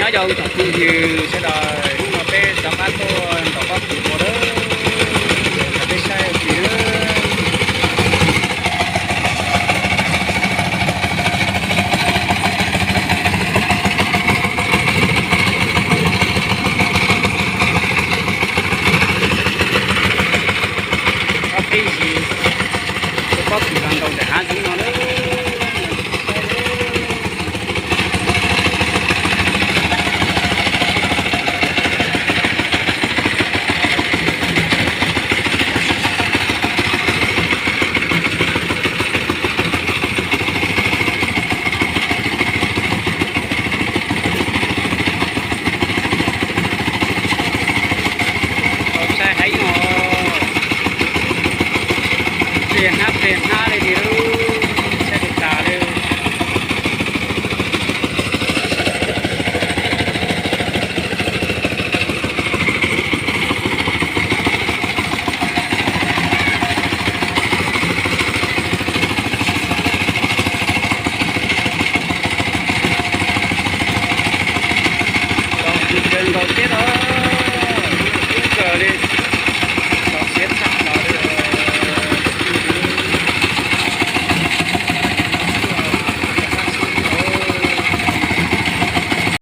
Nyob zoo tsoom phooj ywg sawv daws, hnub no peb rov qab tuaj ntaus pob kws dua lawm, peb saib ua ke. Ob peb zis, tus pob kws los ntaus ntawm hav zoov no lawm. Tau saib heev os, pliag hnab pliag hnab li tiag, saib li tas li. Los kawg nkaus thiab los.